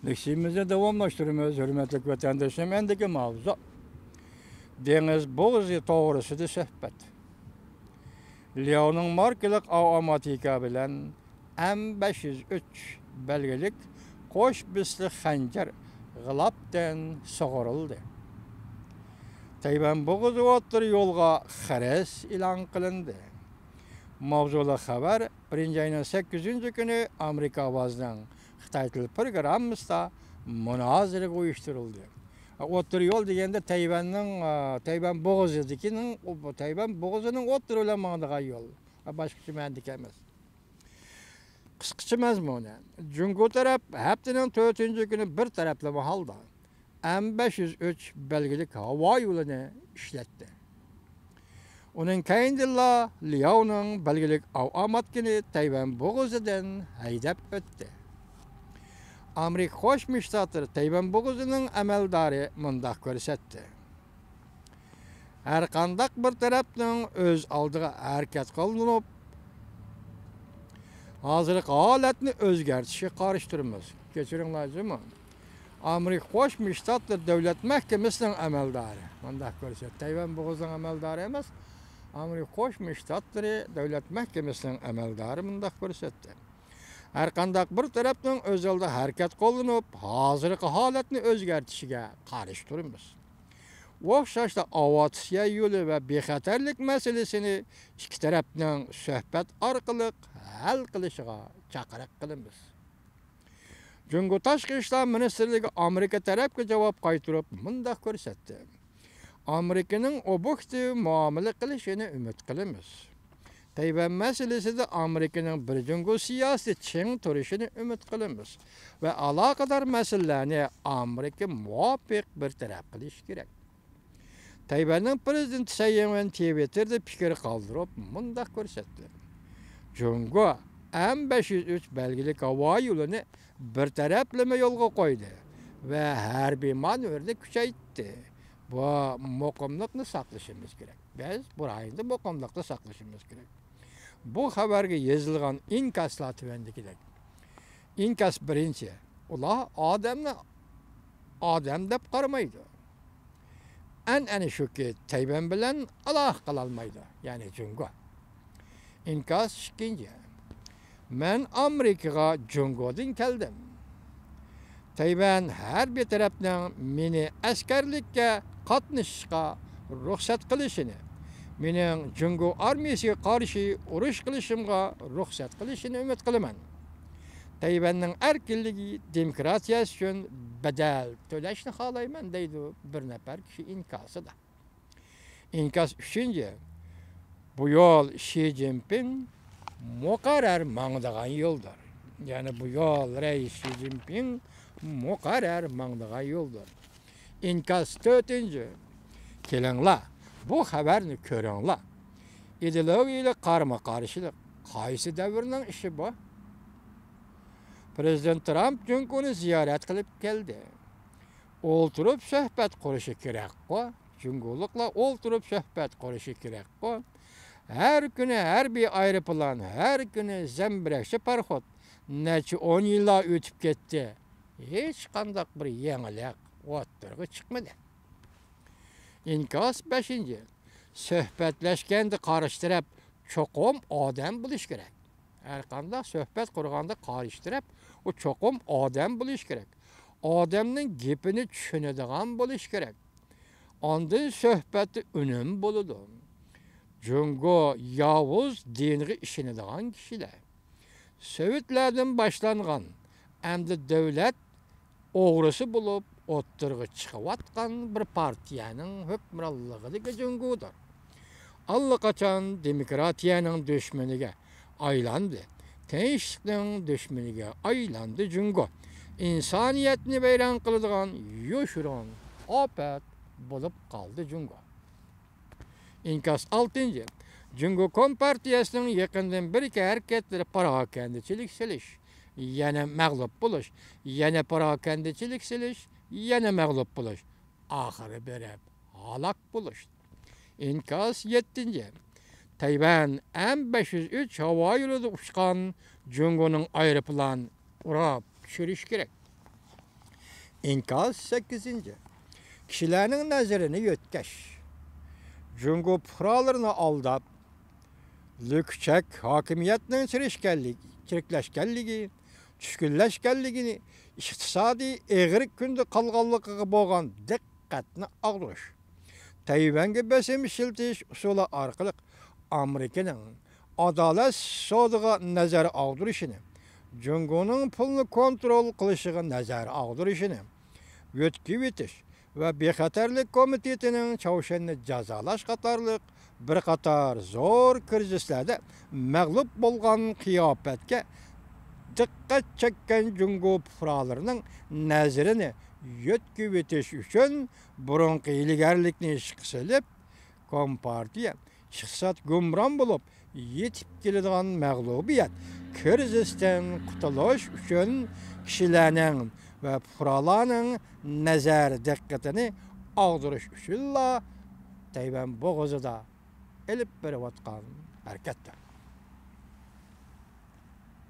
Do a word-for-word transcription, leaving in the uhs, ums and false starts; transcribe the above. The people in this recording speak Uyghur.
لېكسىيىمىزنى داۋاملاشتۇرىمىز، ھۆرمەتلىك ۋەتەنداشلىرىم. ئەندىكى ماۋزۇ، دېڭىز بوغۇزى توغرىسىدا سۆھبەت. لياۋنىڭ ماركىلىق ئاۋاماتىكا بىلەن ئەم بەش يۈز ئۈچ بەلگىلىك قوش بىسلىق خەنجەر غىلاپتىن سۇغۇرۇلدى. تەيۋەن بوغۇزى ئوتتۇرا يولغا خىرىس ئېلان قىلىندى. ماۋزۇلۇق خەۋەر بىرىنچى ئاينىڭ سەككىزىنچى كۈنى ئامېرىكا ئاۋازىنىڭ خىتاي تىل پروگراممىسىدا مۇنازىرە ئۇيۇشتۇرۇلدى. ئوتتۇرا يول دېگەندە تەيۋەننىڭ، تەيۋەن بوغۇزىدىكىنىڭ، تەيۋەن بوغۇزىنىڭ ئوتتۇرا بىلەن ماڭىدىغان يول. باشقىچە مەنىدىكى ئەمەس. قىسقىچە مەزمۇنى. جۇڭگو تەرەپ ھەپتىنىڭ تۆتىنچى كۈنى بىر تەرەپلىمە ھالدا ئەم بەش يۈز ئۈچ بەلگىلىك ھاۋا يولىنى ئىشلەتتى. ئۇنىڭ كەينىدىنلا لياۋنىڭ بەلگىلىك ئاۋاماتكىنى تەيۋەن بوغۇزىدىن ھەيدەپ ئۆتتى. ئامېرىكا قوشما شتاتلىرى تەيۋەن بوغۇزىنىڭ ئەمەلدارى مۇنداق كۆرسەتتى. ھەرقانداق بىر تەرەپنىڭ ئۆز ئالدىغا ھەرىكەت قوللىنىپ، ھازىرقى ھالەتنى ئۆزگەرتىشكە قارشى تۇرىمىز. كەچۈرۈڭلار جۇمۇ. ئامېرىكا قوشما شتاتلىرى دۆلەت مەھكىمىسىنىڭ ئەمەلدارى. مۇنداق كۆرسەتتى. تەيۋەن بوغۇزىنىڭ ئەمەلدارى ئەمەس، ئامېرىكا قوشما شتاتلىرى دۆلەت مەھكىمىسىنىڭ ئەمەلدارى مۇنداق كۆرسەتتى. ھەرقانداق بىر تەرەپنىڭ ئۆز ئالدىغا ھەرىكەت قوللىنىپ، ھازىرقى ھالەتنى ئۆزگەرتىشىگە قارشى تۇرىمىز. ئوخشاشلا ئاۋىئاتسىيە يولى ۋە بىخەتەرلىك مەسىلىسىنى ئىككى تەرەپنىڭ سۆھبەت ئارقىلىق ھەل قىلىشىغا چاقىرىق قىلىمىز. جۇڭگو تاشقى ئىشلار مىنىستىرلىكى ئامېرىكا تەرەپكە جاۋاب قايتۇرۇپ مۇنداق كۆرسەتتى. ئامېرىكىنىڭ ئوبيېكتىپ مۇئامىلە قىلىشىنى ئۈمىد قىلىمىز. تەيۋەن مەسىلىسىدە ئامېرىكىنىڭ بىر جۇڭگو سىياسىتى چىڭ تۇرۇشىنى ئۈمىد قىلىمىز ۋە ئالاقىدار مەسىلىلەرنى ئامېرىكا مۇۋاپىق بىر تەرەپ قىلىشى كېرەك. تەيۋەننىڭ پىرېزىدېنتى سەي ئىڭۋېن تىۋىتتېردا پىكىر قالدۇرۇپ مۇنداق كۆرسەتتى. جۇڭگو ئەم بەش يۈز ئۈچ بەلگىلىك ھاۋا يولىنى بىر تەرەپلىمە يولغا قويدى ۋە ھەربىي مانېۋىرنى كۈچەيتتى. بۇ مۇقىملىقنى ساقلىشىمىز كېرەك. بىز بۇ رايوندا مۇقىملىقنى ساقلىشىمىز كېرەك. بۇ خەۋەرگە يېزىلغان ئىنكاسلار تۆۋەندىكىدەك. ئىنكاس بىرىنچى. ئۇلار ئادەمنى ئادەم دەپ قارىمايدۇ. ئەنئەنە شۇكى، تەيۋەن بىلەن ئالاقە قىلالمايدۇ، يەنى جۇڭگو. ئىنكاس ئىككىنچى. مەن ئامېرىكىغا جۇڭگودىن كەلدىم. تەيۋەن ھەربىي تەرەپنىڭ مېنى ئەسكەرلىككە قاتنىشىشقا رۇخسەت قىلىشىنى، مېنىڭ جۇڭگو ئارمىيىسىگە قارشى ئۇرۇش قىلىشىمغا رۇخسەت قىلىشىنى ئۈمىد قىلىمەن. تەيۋەننىڭ ئەركىنلىكى، دېموكراتىيەسى ئۈچۈن بەدەل تۆلەشنى خالايمەن، دەيدۇ بىر نەپەر كىشى ئىنكاسىدا. ئىنكاس ئۈچىنچى. بۇ يول شى جىنپىڭ مۇقەررەر ماڭىدىغان يولدۇر. يەنى بۇ يول رەئىس شى جىنپىڭ مۇقەررەر ماڭىدىغان يولدۇر. ئىنكاس تۆتىنچى. كېلىڭلار، بۇ خەۋەرنى كۆرۈڭلار. ئىدېئولوگىيەلىك قارىمۇ قارشىلىق قايسى دەۋرنىڭ ئىشى بۇ؟ پىرېزىدېنت ترامپ جۇڭگونى زىيارەت قىلىپ كەلدى. ئولتۇرۇپ سۆھبەت قۇرۇشى كېرەكقۇ؟ جۇڭگولۇقلار ئولتۇرۇپ سۆھبەت قۇرۇشى كېرەكقۇ؟ ھەر كۈنى ھەربىي ئايروپىلان، ھەر كۈنى زەمبىرەكچە پاراخوت. نەچچە ئون يىللار ئۆتۈپ كەتتى. ھېچقانداق بىر يېڭىلىق ئوتتۇرىغا چىقمىدى. ئىنكاس بەشىنچى. سۆھبەتلەشكەندە قارشى تەرەپ چوقۇم ئادەم بولۇشى كېرەك. ھەرقانداق سۆھبەت قۇرغاندا قارشى تەرەپ ئۇ چوقۇم ئادەم بولۇشى كېرەك. ئادەمنىڭ گېپىنى چۈشىنىدىغان بولۇشى كېرەك. ئاندىن سۆھبەتتە ئۈنۈم بولىدۇ. جۇڭگو ياۋۇز دىنغا ئىشىنىدىغان كىشىلەر. سوۋېتلەردىن باشلانغان، ئەمدى دۆلەت ئوغرىسى بولۇپ ئوتتۇرىغا چىقىۋاتقان بىر پارتىيەنىڭ ھۆكۈمرانلىقىدىكى جۇڭگودۇر. ئاللىقاچان دېموكراتىيەنىڭ دۈشمىنىگە ئايلاندى. تىنچلىقنىڭ دۈشمىنىگە ئايلاندى جۇڭگو. ئىنسانىيەتنى ۋەيران قىلىدىغان يوشۇرۇن ئاپەت بولۇپ قالدى جۇڭگو. ئىنكاس ئالتىنچى. جۇڭگو كومپارتىيەسىنىڭ يېقىندىن بېرىكى ھەرىكەتلىرى پاراكەندىچىلىك سېلىش، يەنە مەغلۇپ بولۇش، يەنە پاراكەندىچىلىك سېلىش، يەنە مەغلۇپ بولۇش، ئاخىرى بېرىپ ھالاك بولۇش. ئىنكاس يەتتىنچى. تەيۋەن ئەم بەش يۈز ئۈچ ھاۋا يولىدا ئۇچقان جۇڭگونىڭ ئايروپىلان ئۇراپ چۈشۈرۈش كېرەك. ئىنكاس سەككىزىنچى. كىشىلەرنىڭ نەزىرىنى يۆتكەش. جۇڭگو پۇقرالىرىنى ئالداپ، لۈكچەك ھاكىمىيەتنىڭ چىرىشكەنلىك-، چىرىكلەشكەنلىكى، چۈشكۈنلەشكەنلىكىنى، ئىقتىسادىي ئېغىر كۈندە قالغانلىقىغا بولغان دىققەتنى ئاغدۇرۇش. تەيۋەنگە بېسىم ئىشلىتىش ئۇسۇلى ئارقىلىق ئامېرىكىنىڭ ئادالەت سودىغا نەزەر ئاغدۇرۇشىنى، جۇڭگونىڭ پۇلنى كونترول قىلىشىغا نەزەر ئاغدۇرۇشىنى، يۆتكىۋېتىش ۋە بىخەتەرلىك كومىتېتىنىڭ چاۋشيەننى جازالاش قاتارلىق بىر قاتار زور كىرىزىسلەردە مەغلۇپ بولغان قىياپەتكە دىققەت چەككەن جۇڭگو پۇقرالىرىنىڭ نەزىرىنى يۆتكىۋېتىش ئۈچۈن بۇرۇنقى ھىيلىگەرلىكنى ئىشقا سېلىپ، كومپارتىيە ئىقتىساد گۇمران بولۇپ، يېتىپ كېلىدىغان مەغلۇبىيەت، كىرىزىستىن قۇتۇلۇش ئۈچۈن كىشىلەرنىڭ ۋە پۇقرالارنىڭ نەزەر دىققىتىنى ئاغدۇرۇش ئۈچۈنلا تەيۋەن بوغۇزىدا ئېلىپ بېرىۋاتقان ھەرىكەتتۇر.